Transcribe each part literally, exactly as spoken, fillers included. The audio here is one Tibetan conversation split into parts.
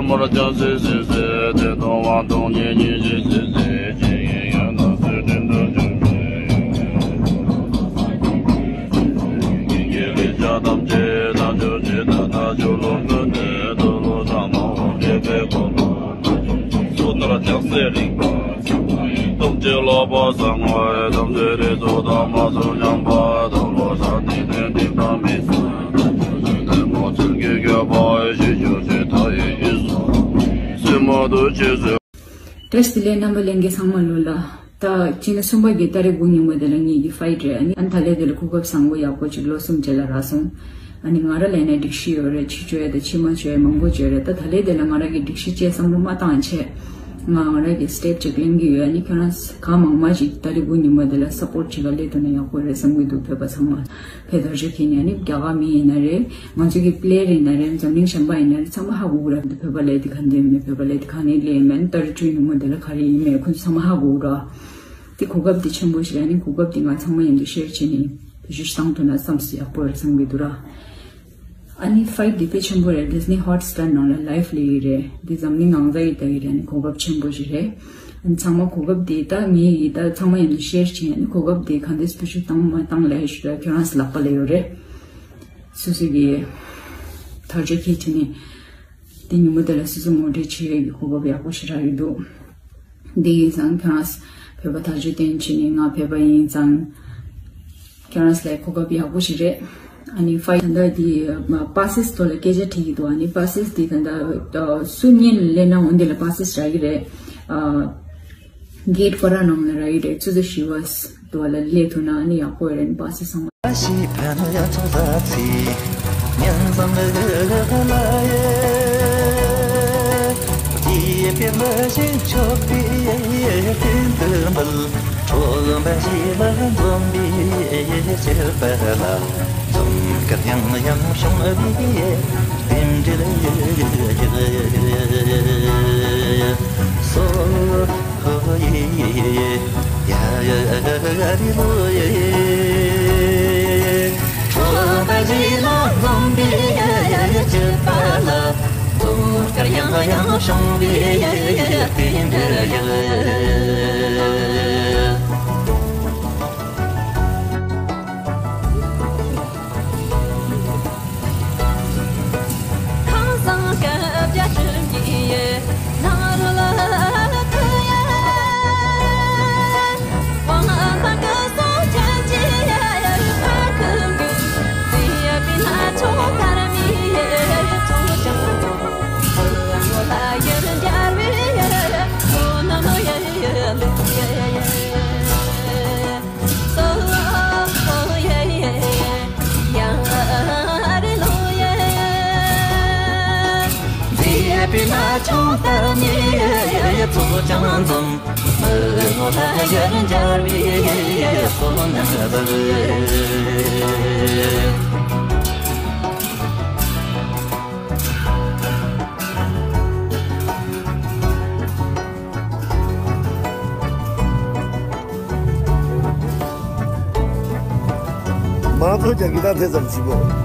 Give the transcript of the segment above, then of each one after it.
མར་ལྕགས་སྲེག་སྲེག་སྲེག་དེ་དང་དབང་ཐང་ཉེ་ཉེ་ཞིག་སྲེག་སྲེག་ཅིག་ཡིན་ཡང་ན་སྲེག་དྲན་དུ་འཇུག་མེད། ཀྱི་ལས་བྱ་ཐམས་ཅད་དང་ཆོས་ཅི་ད་ན་ཆོས་ལོ་མོན་ནས་ད་ལོ་ས་མ་འོ་དེ་པའི་འཁོར་ལོ་སོ་ཐར་ལྕགས་སྲེག་རིག་པ་སྟོབས་ཆེ་ལོ་པ་སང་བའི་དམ་ཚིག་རིགས་ཚོགས་དང་མ་ཚོགས་ཉམས་པ་དང་ལོ་ས་ནི་ནས་འདི་དང་མི་ས་མོ་ཚུལ་གྱི་འགྱོད་པ་ཞི་ཞུ་ཞི་ཐ་ཡི་ཡི་སོ་སེ་མ་དུ་ཆེ་སེ། བཀྲ་ཤིས་བདེ་ལེགས་རྣམ་པ་ལྷན་རྒྱས་ཚང་མ་ལོ་ལ། ད་ཕྱི་ཟླ་གསུམ་པ་གི་ཏ་རིག་དགུ་ཉིན་མོ་དེ་ལ་ངེད་ཀྱི་ཕ་ཡི་རེད། ཨ་ནི་ཨ་ནི་ད་ལས་དེ་ལ་གོ་སྐབས་བཟང་པོ་ཡག་པོ་ཅིག་ལོ་གསུམ་རྗེས་ལ་རག་སོང་། ཨ་ནི་ང་ར་ལས་ནས་སྒྲིག་གཞི་ཡོད་རེད། ཕྱི་བཅོས་དང་ཕྱི་མ་བཅོས་མང་པོ་བཅོས་རེད། ད་ད་ལས་དེ་ལ་ང་ར་གི་སྒྲིག་གཞི་བཅས་བསམ་བློ་མ་བཏང་བྱས། ང་ང་ར་གི་སི་ཊེབ་ཅིག་ལེན་གི་ཡོད། ཨ་ནི་ཁྱོད་རང་གང་མང་མང་ཅིག་ཏ་རིག་དགུ་ཉིན་མོ་དེ་ལ་སཔོར་ཊི་བྱེད་ག་སླེབས་ཐུབ་ན་ཡག་པོ་རེད་བསམ་གི་འདུག་བོད་པ་ཚང་མ། བོད་དར་ཆ་འཁྱེར་ནས་ནི་རྒྱ་གར་མི་ཡིན་ན་རེད། ང་ཚོ་གི་པི་ལེ་ཡར་ཡིན་ན་རེད། འཛམ་གླིང་གཞན་པ་ཡིན་ན་རེད། ཚང་མ་ཧ་གོ་གི་ར། འདི་བོད་པ་ལས་འདི་ག་འདི་མེད། བོད་པ་ལས་འདི་ག་ནས་སླེབས་མེད། ཏ་རིག་བཅུ་ཉིན་མོ་འདི་ལ་ག་རེ་ཡིན་མེད། ཁོ་ཚོ་ཚང་མ་ཧ་གོ་གི་ར། འདི་གོ་སྐབས་འདི་ཆེན་པོ་ཞིག་རེད། ནི་གོ་སྐབས་འདི་ང་ཚང་མ་མཉམ་དུ་ཤེར་བྱས་ནས་བེད་སྤྱོད་བཏང་ཐུབ་ན་བསམ་སྲིད་ཡག་པོ་རེད་བསམ་གི་འདུག་ར། ཨ་ནི་ཕ་ཡི་འདི་དཔེ་ཆེན་པོ་རེད། ཌི་སི་ནི་ཧོ་ཊི་སི་ཊར་ནང་ལ་ལའེབ་སླེབས་ཡི་རེད། འདི་འཛམ་གླིང་གང་ས་ཡི་ལྟ་ཡི་རེད། ཨ་ནི་གོ་སྐབས་ཆེན་པོ་ཞིག་རེད། ཨ་ནི་ཚང་མ་གོ་སྐབས་འདི་ད་ངས་ཡི་ད་ཚང་མ་མཉམ་དུ་ཤེར་བྱས། ཨ་ནི་གོ་སྐབས་འདི་གང་འདྲས་བེད་སྤྱོད་བཏང་མ་བཏང་ལབ་ཞུ་ད་ཁྱོད་རང་ཚོ་ལག་པ་ལ་ཡོད་རེད། སོ་སོ་གི་དར་ཆ་འཁྱེར་བྱས་ནས་འདི་ཉིན་མོ་དེ་ལ་སོ་སོ་ངོ་སྤྲོད་བྱེད་ཡས་ཀྱི་གོ་སྐབས་ཡག་པོ་ཞེ་དྲག་ཡོད་འདུག་འདི་ཡིན་ཙང་ཁྱོད་རང་ཚོ་བོད་པ་དར་ཆ་བཏོན་བྱས་ནས་ང་བོད་པ་ཡིན་ཙང་། ཁྱོད་རང་ཚོ་ལ་གོ་སྐབས་ཡག་པོ་ཞིག་རེད། ཨ་ནི་ཕ་ཡི་ད་ལྟ་འདི་པ་སེ་སི་ཐོག་ལ་སྐད་ཆ་དྲིས་ཀྱི་འདུག་ཨ་ནི་པ་སེ་སི་འདི་ད་ལྟ་སུ་སྔོན་ལ་སླེབས་ན་འོ་འདི་ལ་པ་སེ་སི་རག་གི་རེད། ཨ་གེ་ཊི་ཀ་ར་ནང་ལ་རག་གི་རེད། ཆུ་ཚོད་བཞི་པ་དུ་བ་ལ་སླེབས་ཐུབ་ན་ཨ་ནི་ཡག་པོ་རེད། པ་སེ་སི་ཚང་མ། མང་ཚོགས་ཀྱང་གི་ད་དེ་ཙམ་ཞིག་གོ།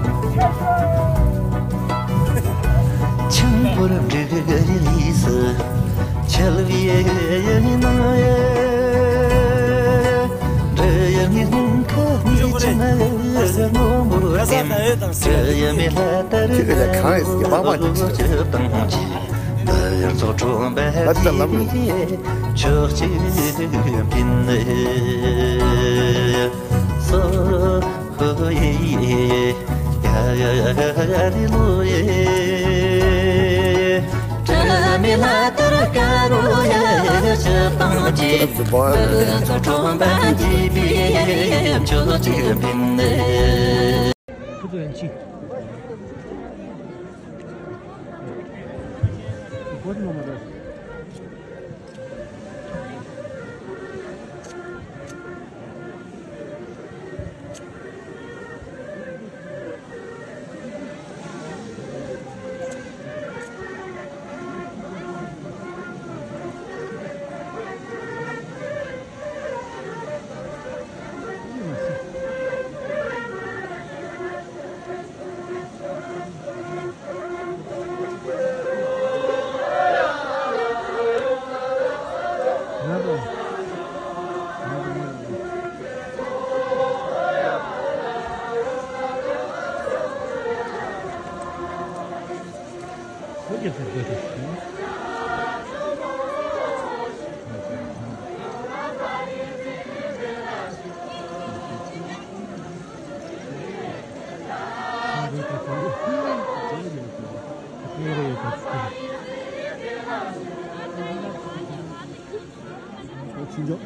Sinjok.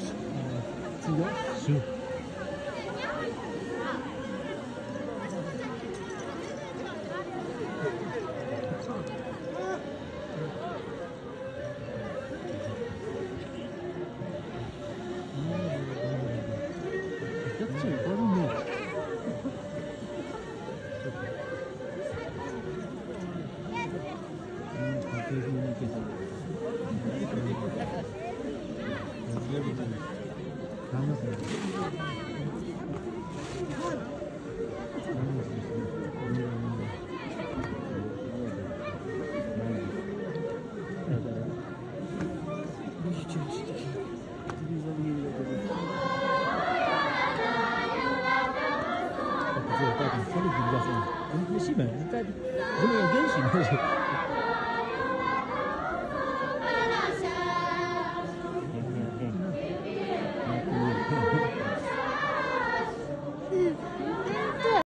Sinjok. Su.